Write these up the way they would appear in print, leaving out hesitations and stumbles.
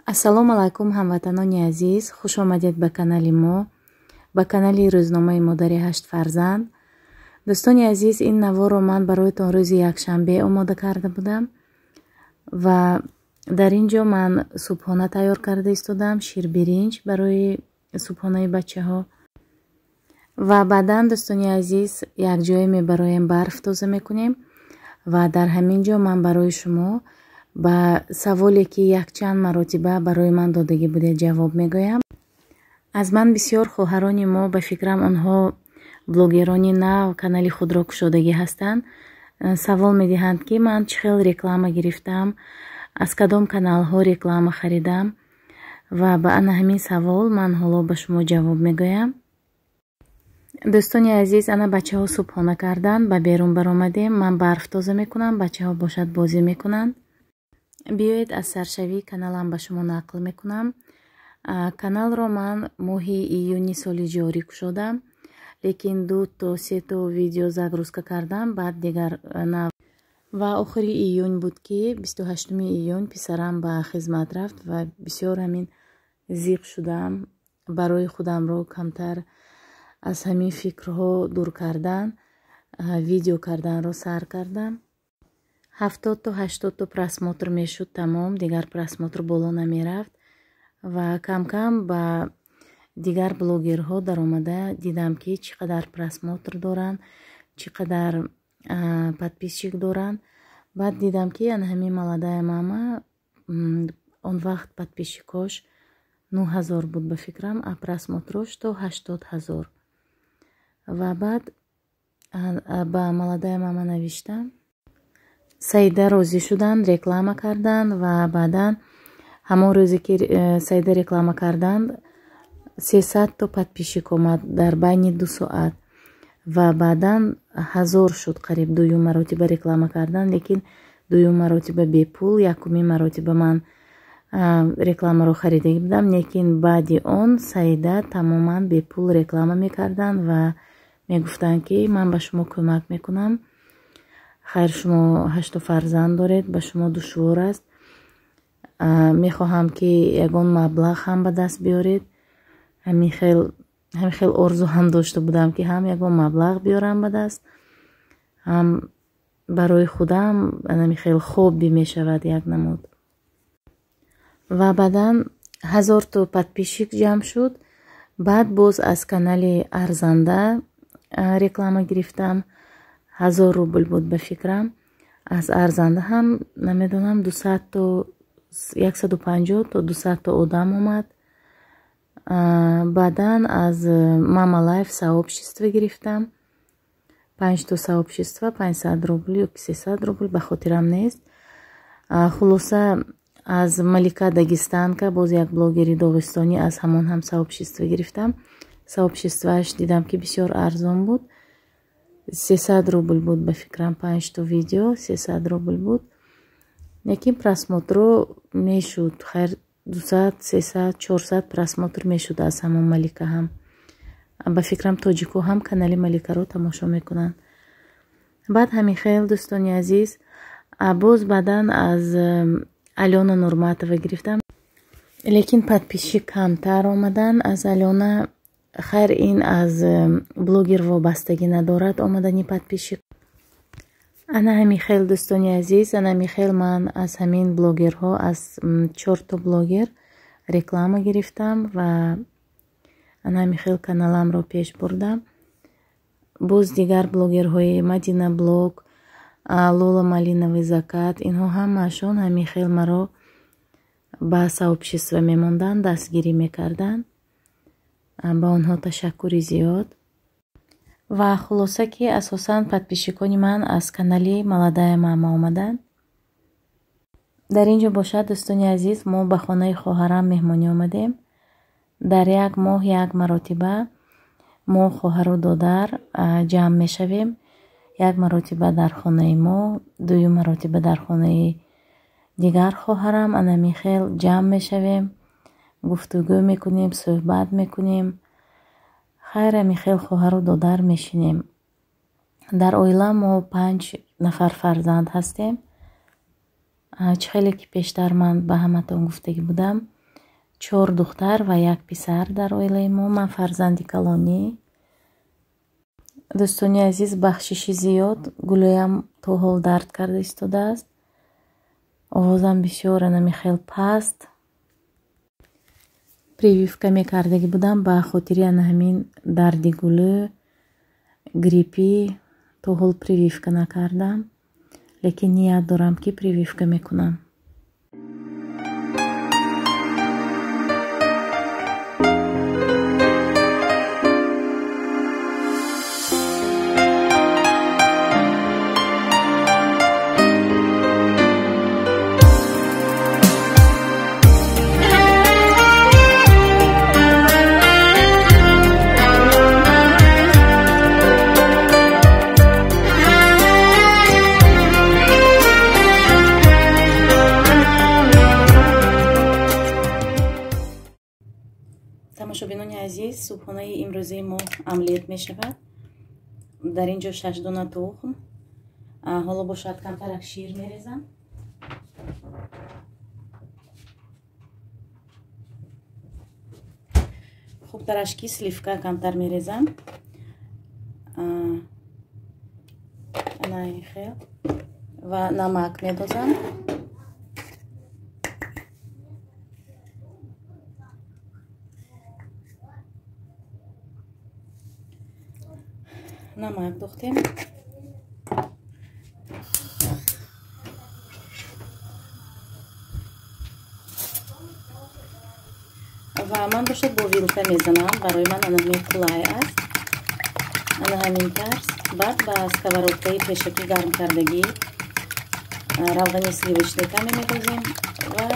Ассалому алайкум, ҳамватанони азиз, хуш омадед ба канали мо, ба канали рӯзномаи модари ҳашт фарзанд. Дӯстони азиз, ин наворро ман бароятон рӯзи якшанбе омода карда будам ва дар ин ҷо ман субҳона тайёр карда истодам, ширбиринҷ барои субҳонаи бачаҳо. Ва баъдан, дӯстони азиз, якҷоя мебароем, барф тоза мекунем ва дар ҳамин ҷо ман барои шумо ба саволе, ки якчанд маротиба барои ман додагӣ будед, ҷавоб мегӯям. Аз ман бисёр хоҳарони мо, ба фикрам, онҳо блогерони нав канали худро кушодагӣ ҳастанд, савол медиҳанд, ки ман чӣ хел реклама гирифтам, аз кадом каналҳо реклама харидам. Ва ба ана ҳамин савол ман ҳоло ба шумо ҷавоб мегӯям. Дӯстони азиз, ана бачаҳо субҳона карданд, ба берун баромадем. Ман барф тоза мекунам, бачаҳо бошад бозӣ мекунанд. Биёед, аз саршавии каналам ба шумо нақл мекунам. Каналро ман моҳи июни соли ҷорӣ кушодам, лекин ду то се то видео загрузка кардам, баъд дигар на. Ва охири июн буд, ки 28-уми июн писарам ба хизмат рафт ва бисёр ҳамин зиқ шудам. Барои худамро камтар аз ҳамин фикрҳо дур кардан, видео карданро сар кардам. 70 то 80 то просмотр мешуд, тамом, дигар просмотр боло намерафт. Ва камкам ба дигар блогерҳо даромада дидам, ки чӣ қадар просмотр доранд, чӣ қадар подписчик доранд. Баъд дидам, ки ана ҳамин Молодая мама он вақт подписчикош 9000 буд, ба фикрам, а просмотрош то 80 000. Ва баъд ба Молодая мама навиштам. Саида розӣ шуданд, реклама карданд. Ва баъдан ҳамон рӯзе, ки Саида реклама карданд, 300 то подписчик омад дар байни 2 соат ва баъдан 1000 шуд қариб. Дуюм маротиба реклама карданд, лекин дуюм маротиба бепул. Якумин маротиба ман рекламаро харидагӣ будам, лекин баъди он Саида тамоман бепул реклама мекарданд ва мегуфтанд, ки ман ба шумо кӯмак мекунам. Хайр, шумо ҳашту фарзанд доред, ба шумо душвор аст, мехоҳам, ки ягон маблағ ҳам ба даст биёред. Ҳамин хел орзу ҳам дошта будам, ки ҳам ягон маблағ биёрам ба даст, ҳам барои худам ҳамин хел хобби мешавад як намуд. Ва баъдан 1000 то подписчик ҷамъ шуд. Баъд боз аз канали Арзанда реклама гирифтам, 1000 рубл буд, ба фикрам. Аз Арзанда ҳам, намедонам, 200 то 150 то 200 то одам омад. Баъдан аз Мама Лайф сообщество гирифтам, панҷто сообщество, 500 рубл ё 300 рубл, ба хотирам нест. Хулоса, аз Малика Дагистанка, боз як блогери доғистонӣ, аз ҳамон ҳам сообщество гирифтам. Сообществоаш дидам, ки бисёр арзон буд, 300 рубл буд, ба фикрам, панҷто видео 300 рубл буд, лекин просмотро мешуд, хайр, 200, 300, 400 просмотр мешуд аз ҳамон Малика ҳам. Ба фикрам, тоҷико ҳам канали Маликаро тамошо мекунанд. Баъд ҳамин хел, дӯстони азиз, боз баъдан аз Алёна Нурматова гирифтам, лекин подписчик камтар омаданд аз Алёна. Хайр, ин аз блогер вобастагӣ надорад, омадани подписчик. Ана ҳамин хел, дӯстони азиз, ана ҳамин хел ман аз ҳамин блогерҳо, аз чорто блогер реклама гирифтам ва ана ҳамин хел каналамро пеш бурдам. Боз дигар блогерҳои Мадина Блог, Лола Малиновый закат, инҳо ҳамаашон ҳамин хел маро ба сообщество мемонданд, дастгирӣ мекарданд. Ба онҳо ташаккури зиёд. Ва хулоса, ки асосан подписчикони ман аз канали Молодая мама омаданд. Дар ин ҷо бошад, дӯстони азиз, мо ба хонаи хоҳарам меҳмонӣ омадем. Дар як моҳ як маротиба мо хоҳару додар ҷамъ мешавем. Як маротиба дар хонаи мо, дуюм маротиба дар хонаи дигар хоҳарам. Ана хел ҷамъ мешавем, гуфтугӯ мекунем, суҳбат мекунем. Хайр, ҳамин хел хоҳару додар мешинем. Дар оила мо панҷ нафар фарзанд ҳастем. Чӣ хеле ки пештар ман ба ҳаматон гуфтагӣ будам. 4 духтар ва 1 писар дар оилаи мо. Ман фарзанди калонӣ. Дӯстони азиз, бахшиши зиёд, гулӯям то ҳол дард карда истодааст. Овозам бисёр анами хел паст. Прививка мекардагӣ будам ба хотири ана ҳамин дарди гулӯ, гриппӣ. То ҳол прививка накардам, лекин ният дорам, ки прививка мекунам. Тамошобинони азиз, субҳонаи имрӯзаи мо омлет мешавад. Дар ин ҷо 6 дона тухм. Ҳоло бошад камтарак шир мерезам. Хубтараш ки сливка камтар мерезам. Ана ин хел ва намак медозам. Намак дохтем. Ва ман бошад бо вилка мезанам. Барои ман ана ҳамин қулай аст. Ана ҳамин тарз. Баъд ба сковородкаи пешакӣ гарм кардагӣ равғани сливочный каме медозем ва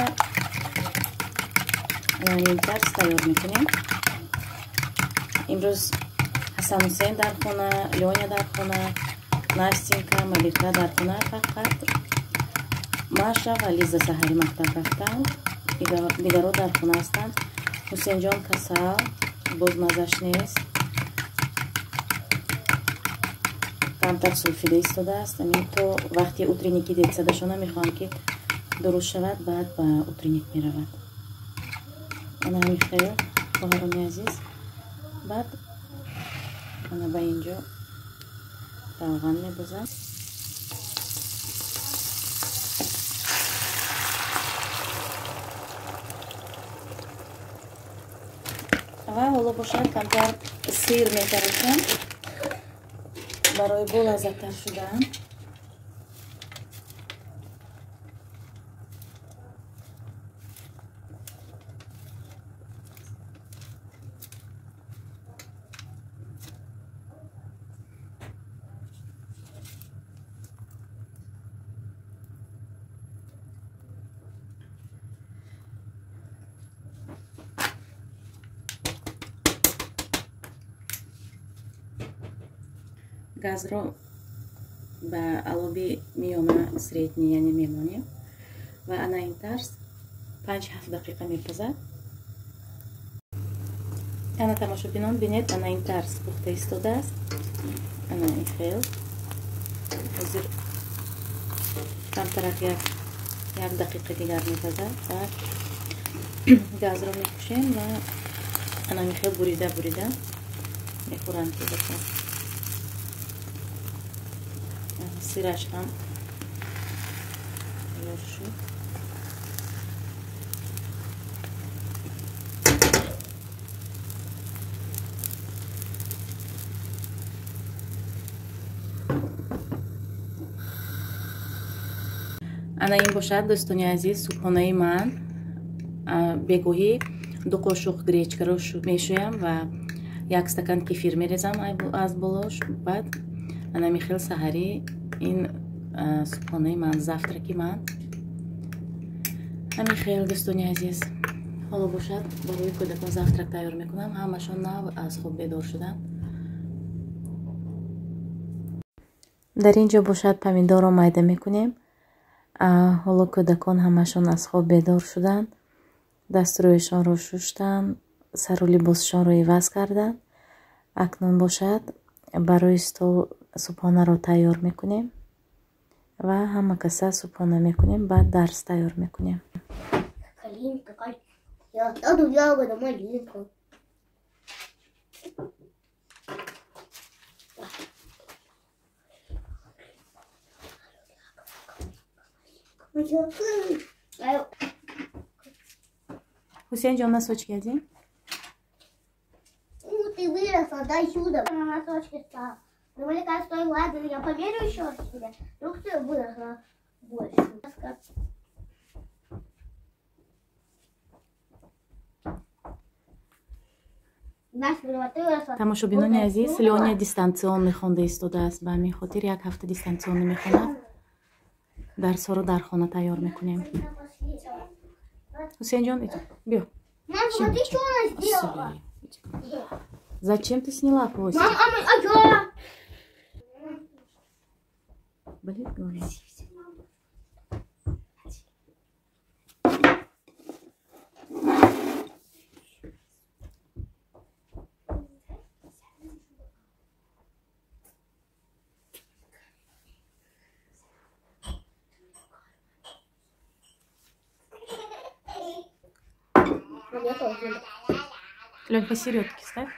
ана ҳамин тарз тайёр мекунем. Имрӯз Ҳасан Ҳусейн дар хона, Лёня дар хона, Настенька, Малика дар хона. Фақат Маша ва Лиза саҳари мактаб рафтанд, дигарро дар хона ҳастанд. Ҳусейнҷон касал, боз мазаш нест, камтар сулфида истодааст. Ҳамин то вақти утренники детсадашона мехоҳам, ки дуруст шавад, баъд ба утренник меравад. Ана ҳамин хел, хоҳарони азиз. Баъд ана ба ин ҷо равған мебозам. Ва ҳоло бошад камтар сир метарошам барои болаззаттар шудан. Газро ба алоби миёна средний, яъне мемонем ва ана ин тарз 5-7 дақиқа мепазад. Ана тамошобинон, бинед, ана ин тарз пухта истодааст. Ана ин хел. Ҳозир камтарак як дақиқа дигар мепазад. Баъд газро мекушем ва ана ин хел бурида бурида мехӯранд кӯдакон. Сираш ҳам тайёр шуд. Ана ин бошад, дӯстони азиз, субҳонаи ман. Бегоҳӣ 2 қошуқ гречкаро мешӯям ва 1 стакан кефир мерезам аз болош. Баъд ана михел саҳарӣ ин субҳонаи ман, завтраки ман. Ҳамин хел, дӯстони азиз. Ҳоло бошад барои кӯдакон завтрак тайёр мекунам. Ҳамашон нав аз хоб бедор шуданд. Дар ин ҷо бошад помидорро майда мекунем. Ҳоло кӯдакон ҳамашон аз хоб бедор шуданд, дастрӯяшонро шуштанд, сару либосшонро иваз карданд. Акнун бошад барои стол субҳонаро тайёр мекунем ва ҳама каса субҳона мекунем, баъд дарс тайёр мекунем. Я ягода малинка. Хусейнҷон, носочки одень. Ну, ты выросла, дай сюда. На носочки стала. Думали, как стой, ладно, я поверю еще раз тебе. Вдруг ты выросла больше. Тамошобинони азиз, Лёня дистанционно мехонда истодааст. Ба ҳамин хотир як ҳафта дистанционно мехонад. Дарсҳоро дар хона тайёр мекунем. Хусейнҷон, биё. Мам, смотри, что она сделала. Зачем ты сняла хвостик? Мам, а я? Болит голова? Лёнь, посередке ставь.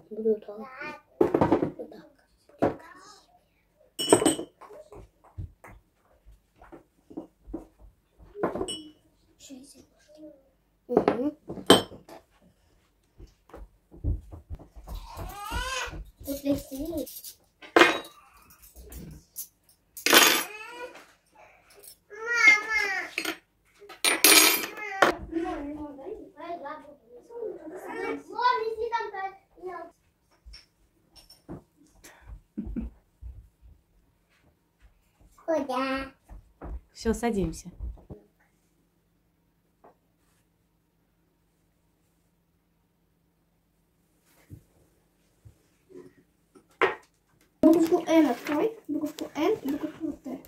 Буду так. Вот так. Угу. Все, садимся. Буковку Н открой, буковку Н и буковку Т.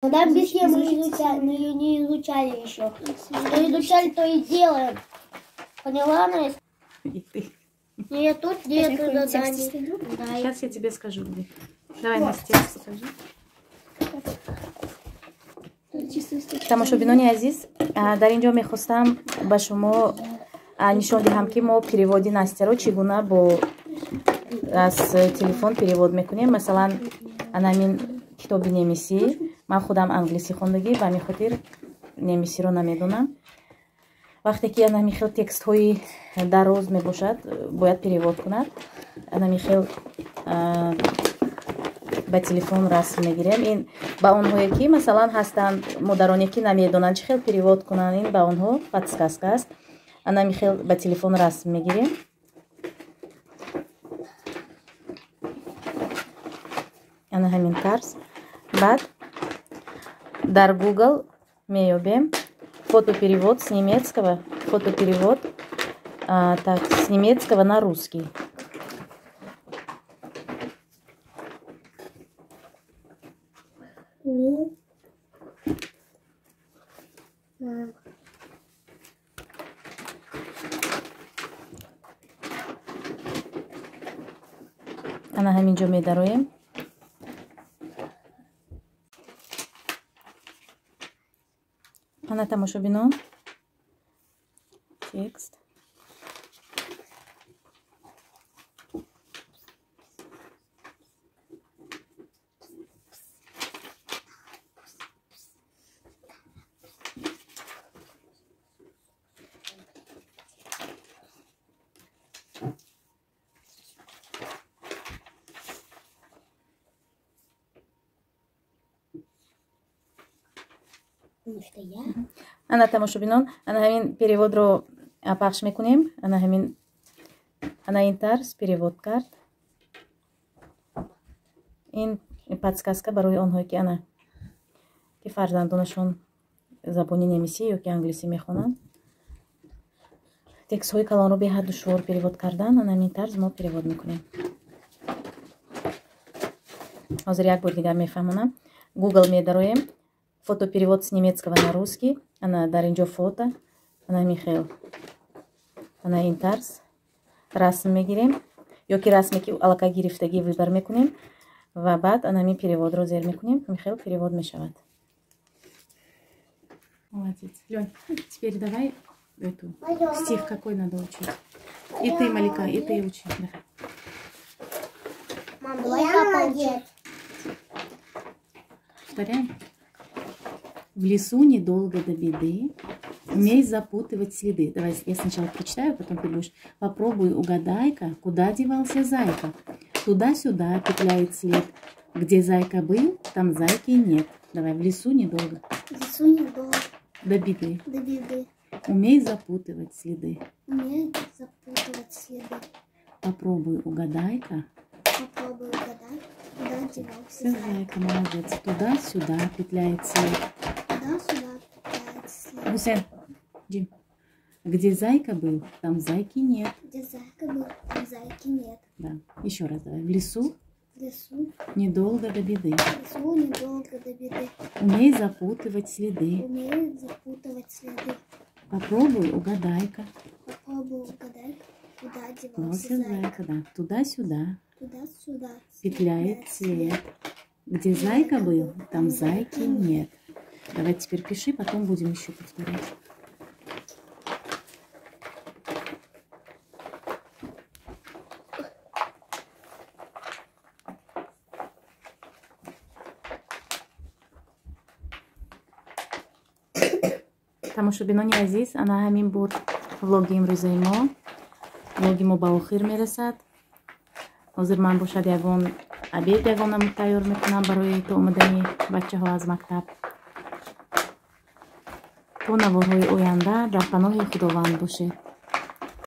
Когда объясним, мы изучали, мы ее не изучали еще. Что изучали, то и делаем. Поняла, Настя? И ты. Нет, тут нету заданий. Сейчас я тебе скажу, где. Давай, Настя, текст покажи. Тамошобинони азиз, дар ин ҷо мехостам ба шумо нишон диҳам, ки мо переводи Настяро чӣ гуна бо аз телефон перевод мекунем. Масалан, анамин китоби немисӣ, ман худам англисӣ хондагӣ, ба ҳамин хотир немисиро намедонам. Вақте ки анами хел текстҳои дароз мебошад, бояд перевод кунад. Анами хел ба телефон расм мегирем. Ин ба онҳое ки масалан ҳастанд модароне ки намедонанд чӣ хел перевод кунанд, ин ба онҳо подсказка аст. Анами хел ба телефон расм мегирем. Ана ҳамин тарз. Баъд дар Google меёбем фотоперевод с немецкого, фотоперевод, так, с немецкого на русский. Ана ҳамин ҷо медароем. Ана тамошобинон, текст. Ана тамошобинон, ана ҳамин переводро пахш мекунем. Ана ҳамин, ана ин тарз перевод кард. Ин подсказка барои онҳое ки ана ки фарзандонашон забони немисӣ ё ки англисӣ мехонанд. Текстҳои калонро беҳад душвор перевод кардан, ана ҳамин тарз мо перевод мекунем. Ҳозир як бор дигар мефаҳмонам. Google медароем. Фотоперевод с немецкого на русский. Ана дар инҷо фото. Ана Михаил. Ана ин тарз. Расм мегирем ё ки расме ки аллакай гирифтагӣ выбор мекунем ва баъд ана ҳамин перевод ро зер мекунем. Ҳамин хел перевод мешавад. Молодец. Лёнь, теперь давай эту стих какой надо учить. И ты, Малика, и ты учи. Давай. Мам, давай я молодец. Повторяем. В лесу недолго до беды, умей запутывать следы. Давай я сначала прочитаю, потом ты будешь. Попробуй угадай-ка, куда девался зайка. Туда-сюда петляет след. Где зайка был, там зайки нет. Давай, в лесу недолго. В лесу недолго. До беды. До беды. Умей запутывать следы. Умей запутывать следы. Попробуй угадай-ка. Попробуй угадай, куда девался зайка. Зайка, молодец. Туда-сюда петляет след. Туда-сюда петляет след. Гусейн, Джим. Где зайка был, там зайки нет. Где зайка был, там зайки нет. Да. Еще раз давай. В лесу. В лесу. Недолго до беды. В лесу недолго до беды. Умей запутывать следы. Умей запутывать следы. Попробуй угадай-ка. Попробуй угадай-ка, куда девался зайка. Зайка, да. Туда-сюда. Туда-сюда. Петляет след. Где зайка был, там зайки нет. Давай теперь пиши, потом будем еще повторять. Тамошобинони азиз, ана ҳамин буд влоги имрӯзаи мо. Влоги мо ба охир мерасад. Ҳозир ман бошад ягон обед ягонам тайёр мекунам барои то омадани бачаҳо аз мактаб. То наворҳои оянда дар паноҳи Худованд бошед.